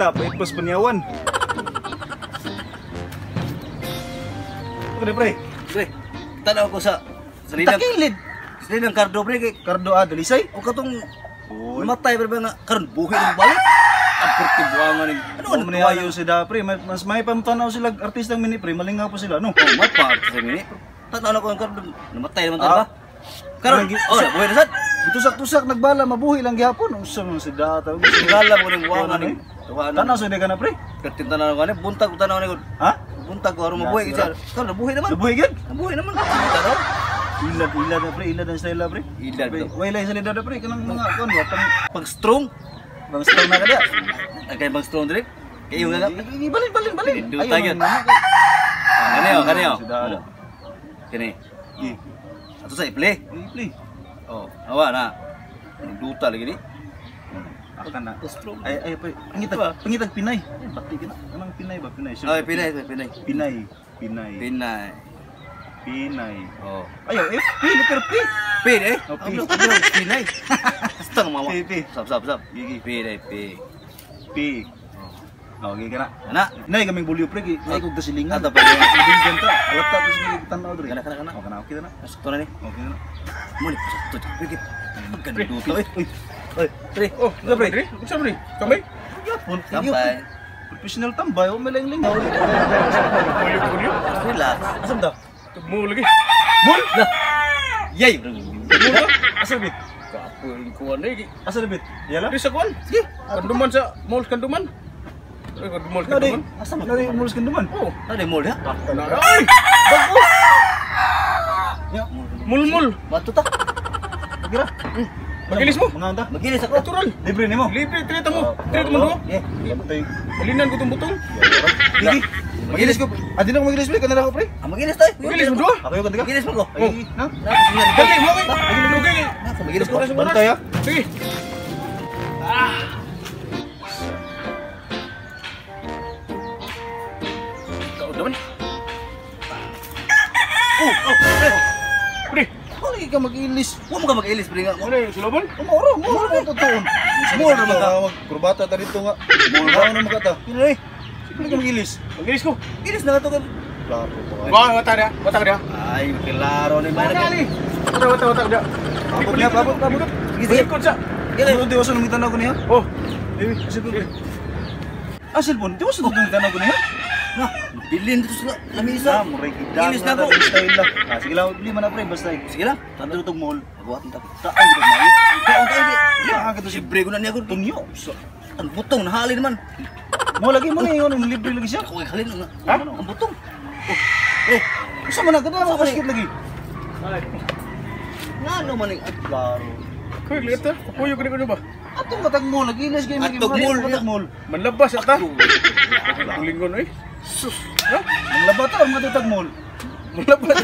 Kita pa ipos panyawan. Pre, pre. Pre, tanaw ko sa salilang. Takilid. Salilang kardo pre kay Kardo ah, dalisay. o katong namatay pre ba nga karon buhi ng balik. Ang purti buangan ni. Ano ano man ayo sila pre, mas may pamtanaw sila artistang mini pre, malingaw pa sila no. Oh, mat pa sa mini. Tanaw na ko ang kardo namatay naman ta ba? Karon, Parang oh, buhi na sad. Itusak-tusak nagbala mabuhi lang gihapon. Unsa man si data. Sigala mo ning buangan ni. Tanaw sa ka na pre. Pertin tanaw ko ni buntag ko tanaw ni ko. Ha? Buntag ko aron mabuhi siya. Karon nabuhi naman. Nabuhi gyud? Nabuhi naman. Tanaw. Ilad ilad na pre, ilad ang style pre. Ilad to. Way lang sa lida pre kanang mga kuan ba pang Pag strong, pang strong na kada. Agay bang strong dire? Kayo nga. Balin balin balin. Duta gyud. Kani oh, kani oh. Kani. Ato sa i-play. I-play. Oh, awa na. Duta lagi ni. Akan na. Strong. Ay ay pre, pangitag pangitag Pinay. Ay bati ka na. Anong Pinay ba? Pinay. Ay Pinay, Pinay. Pinay. Pinay. Pinay. Pinay. Oh. Ayo, F P letter P. P eh. Oh, P. Pinay. Stang mama. P P. Sab sab sab. Gigi. P day P. P. Oh, gigi ka na. Ana. Nay kaming bulyo pre, kay nay kog kasilingan. Ato pa. Binggan ta. Alata to sa tan-aw dre. Kana kana kana. Oh, kana okay na. Sakto na ni. Okay na. Mo ni sakto. Pigit. Pagkanduta eh. Uy. Oy, pre. Oh, Pre. pre. Unsa pre? Tambay? Gyapon. Tambay. Professional tambay, o may lang lingaw. Kulyo kulyo. Relax. Asam da? Mo lagi. Mul. Lah. Yay, bro. Mul. Asa bit? Kapoy ko ano eh. Asa bit? Yala? Di sa kuan. Sige. Kanduman sa mall kanduman. Ay, mall Nari, kanduman. asa man? Nari mulos kanduman. Oh. Ano mall ha? Ay! Bago. Ya, Mul mul. Bato ta. Gira. Magilis mo. Mga anda. Magilis ako. Natural. Libre nimo. Libre treta mo. Treta mo duha. Yeah. Bantay. Alinan ko tong butong. Gigi. Magilis ko. Ah, di na ako magilis pre, kanara ko pre. Ah, magilis tayo. Magilis mo duha. Ako yung kantiga. Magilis mo ko. Ay, na. Dali mo kay. Dali. Magilis ko. Bantay ah. Sige. Ah. Ikaw naman. Oh, oh, pre. Pre. Wala ka mag-ilis. Wa mo ka mag-ilis pre nga. Ano yung sulobon? Umoro, moro mo totoon. Moro naman ka. Kurbata ta dito nga. Moro naman ka ta. Pinoy. Sige ka mag-ilis. Magilis ko. Ilis na nga to kay. Klaro pa. Ba, wata dia. Wata dia. Ay, klaro ni man. Dali. Wata wata wata dia. Abot niya, abot, abot. Sige, sige. Ikot sa. Gili. Ano di wasan nang tanaw ko niya? Oh, Eh, cellphone pre. Ah, cellphone. Di wasan nang tanaw ko niya? Na, bilin dito sa lamisa. Ah, muray gidang. Ilis na ko. Style lang. Ah, sige lang, bili man na pre, basta. Sige lang. Tanto tong mall. Magbuhat ng tapi. Taan gid may. Kaon tayo di. Ah, kato si Libre ko na niya ko. Tungyo. Ang butong nahali naman. Mo lagi mo ni ingon libre lagi siya. Ako kay halin na. Ha? Ang butong. Oh. Eh, Usa man na kada mo kaskit lagi. Ay. ngano man ning Klaro. Kuy, lihat ta. Kapuyo ko ni ba? Atong katag mall lagi ilis kay Atong mall. Katag mall. Manlabas ata. Kulingon oy. Sus. Ha? Manglaba ta mga tutag mall. Manlabas.